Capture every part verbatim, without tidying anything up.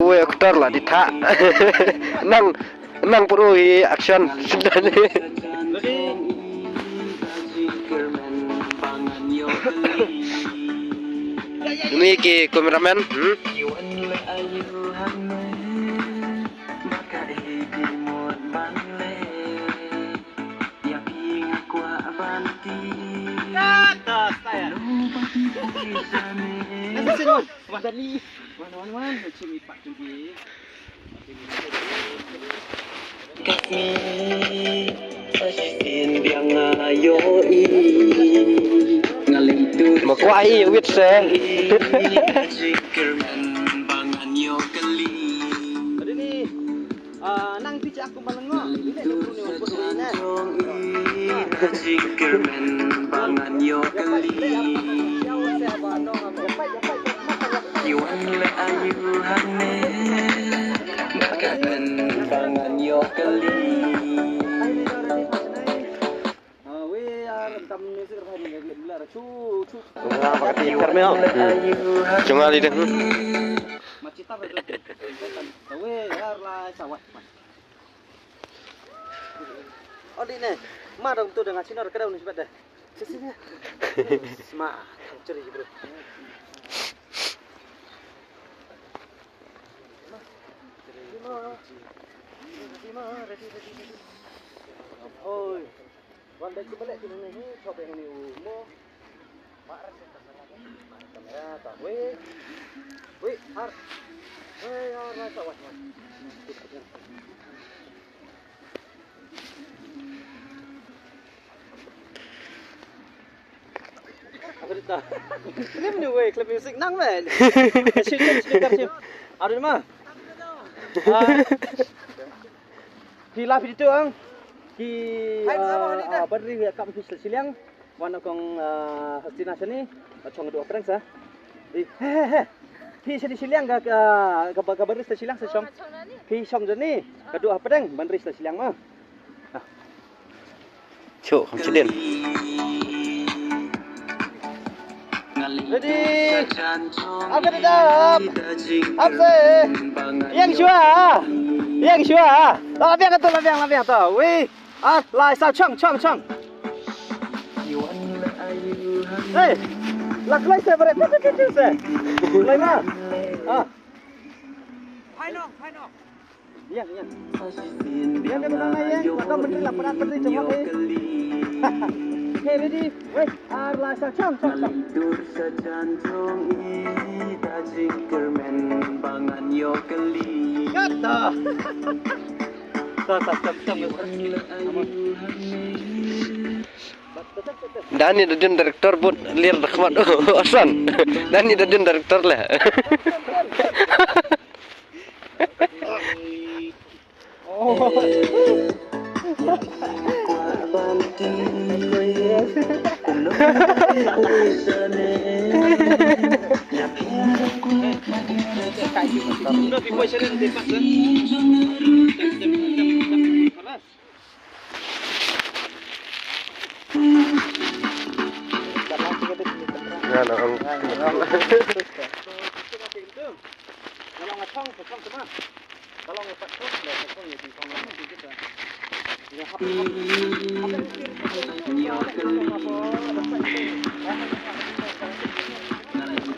Wei, actor la di tha. Nang, nang pro hi action. Ni ki cameraman, hmm? Ma kwah i wit se. Ah, nang phi, Jong nga li deh. Odi ne, ma dong tu dong asino ka dong ni sebat deh. Sisi ne. Ma, thang ceri bro. Oi. Wan dei ki balik ki nang ni, chop yang ni u mo. Mar kamera ta. Wei. Wei, har. Wei, har, lai ta, wai, wai. Apa dia ta? Klip ni wei, klip music nang wei. Shim, shim, shim, shim. Aduh, ma. Ah. Phi la phi tu ang. Ki, ah, ah, Badri ya kam phi shiliang. Wan kong, ah, Hastina shani. Chong dua prank sa. Di, he, he, he. Phi shani shiliang ka, ka, ka, ka Badri shiliang sa chong. Phi chong jani. Ka dua prank Badri shiliang ma. Ah. Chuk, kham chidin. Ready. Up, get it up. Up, say. Yang shwa. Yang shwa. La biang tu, la biang, la biang tu. Wei. Ah, lai sa chong, chong, chong. Hey. La klai se bare. Tu, tu, tu, tu se. Lai ma. Ah. Hai no, hai no. Ïa, ïa. Ïa, ïa, ïa, ïa. Lada menteri lah, pernah menteri cuma, eh. Okay, ready? Wait, ar, lai, sa, chong, chong, chong. Kata. Sa, sa, chong, chong. Dani da dun director bud lir da khmat. Asan. Dani da dun director lah.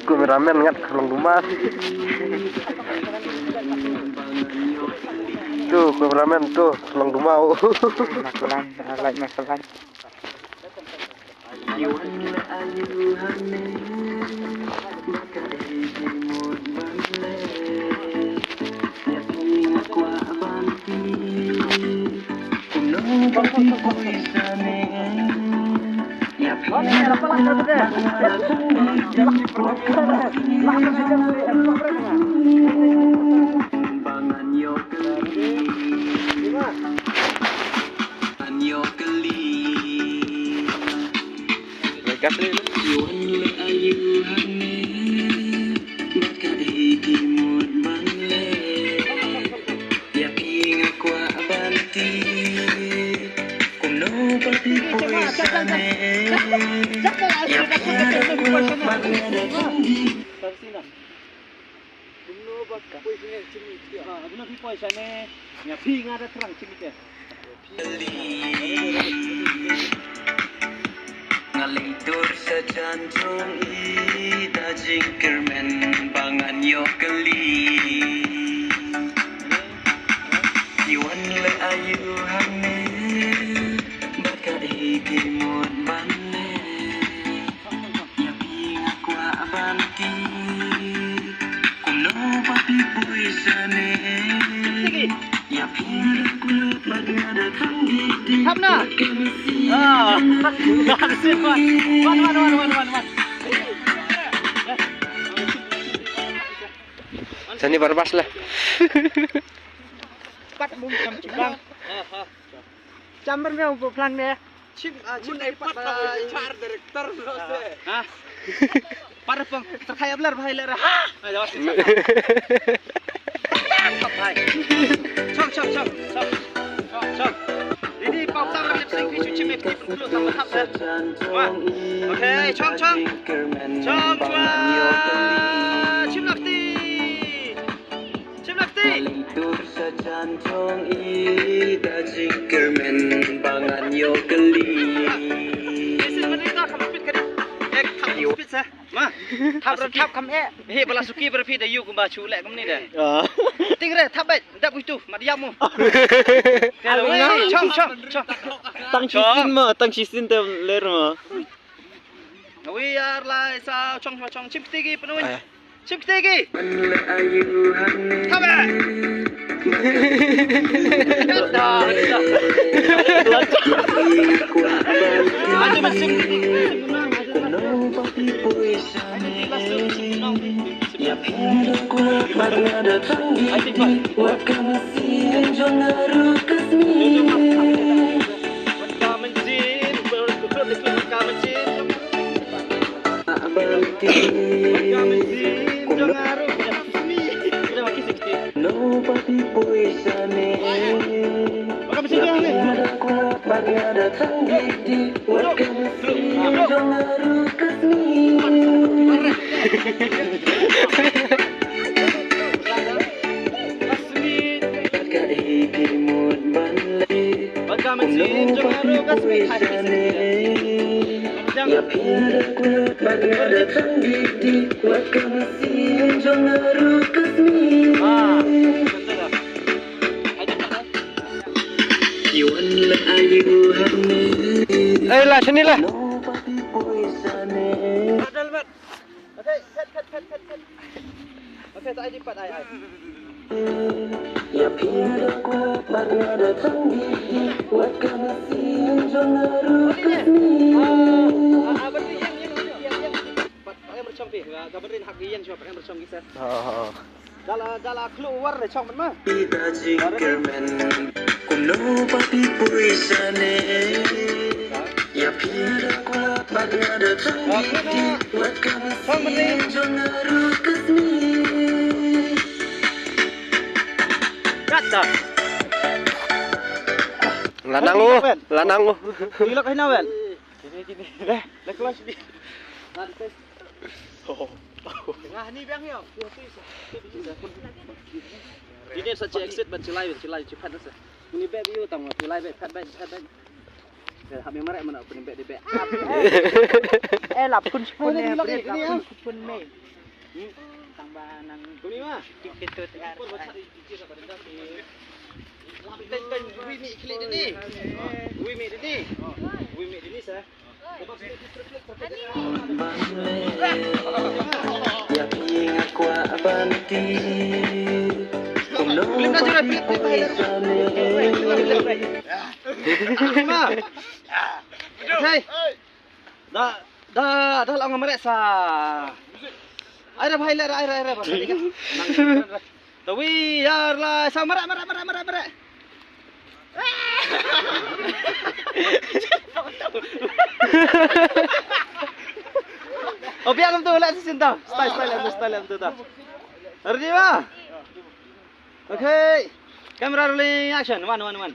Cameraman ngat ka long duma. Tu cameraman tu long duma. Masalah, like masalah. Poi sini, sini. Ah, abu na phi poi sini. Ïa phi nga da thrang sini te. Nga leit dur sha jan jong i da jingkyrmen ba ngan ïoh kylli. Phi wan leh aïu hangne bad kaei ki mut ban leh? Ïa phi nga kwah ban kylli kumno ba phi poi sane. Ïa phi nga kwah ban nga da thang di di. Thap na. Ah. Wan, wan, wan, wan, wan, wan. Sani barbas lah. Pat mung kam chibang. Chamber me ong plang ne. Chim, ah, chim ai pat, ah, char director lo se. Ha? Par pang terkhayap lar bahai lar. Ha? Chong, chong, chong, chong. Chong, chong. Ini pau tar lip sync ki chu chim ek tip lu tam hap se. Wah. Okay, chong, chong. Chong, chua. Chim nak ti. Chim lak ti. Nga leit dur sha jan jong i da jingkyrmen ba ngan ïoh kylli. This is Manrita, kham speed ka dei. Eh, kham speed sa. Ma. Thap, thap kham eh. He, ba la suki ba phi da ïoh kumba shu leh kumne de. Ah. Ting re, thap beit, dap itu, mat ïam mo. Chong, chong, chong. Tang shisien mo, tang shisien te ler mo. Wi ar lai sa chong chong chong chim kti ki pynwin. Ai. Chim kti ki. Thabe. Da, da. Aja masim. Ai la sini la. Okay, cut, cut, cut, cut, cut. Okay, ta ai di pat ai, ai. Pat, pat em rchong pi, ga, ga battery hak gi yen shuwa, pat em rchong gi sa. Ha, ha. Dala, dala khlu war re chong man ma. Ida jingkyrmen kumno ba phi poi sane. Ïa phi da kwah ba nga da tang di di wat ka mynsiem jong nga ruh ka sni. Kata. Lanang oh, lanang oh. Ilok hina wen. Kini, kini. Eh, la kelas ni. Nga ni biang yo. Ini sa check exit ban chilai, ban chilai, chipat sa. Ini beb yo tang chilai beb, pat beb, pat beb. Ya, hab yang marek mana pun beb di beb. Eh, lap kun pun eh, lap kun pun me. Tang ba nang. Kuni ma. Tik tik tu. Wi mi klik dini. Wi mi dini. Wi mi dini sa. Hey. Da, da, da la ngam resa. Ai ra bhai le ra, ai ra, ai ra. Tawi yar la sa mara, mara, mara, mara, mara. Oh, biar tu lah sini tau. Style, style, style tu tau. Ready ba? Okay. Camera rolling, action. One, one, one.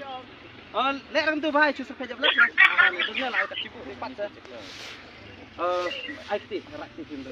Oh, leh rang tu bhai, chu sa phe jap leh. Ah, ni tu ne la, tak chipu, ni pat sa. Oh, ai kti, rak kti phim tu.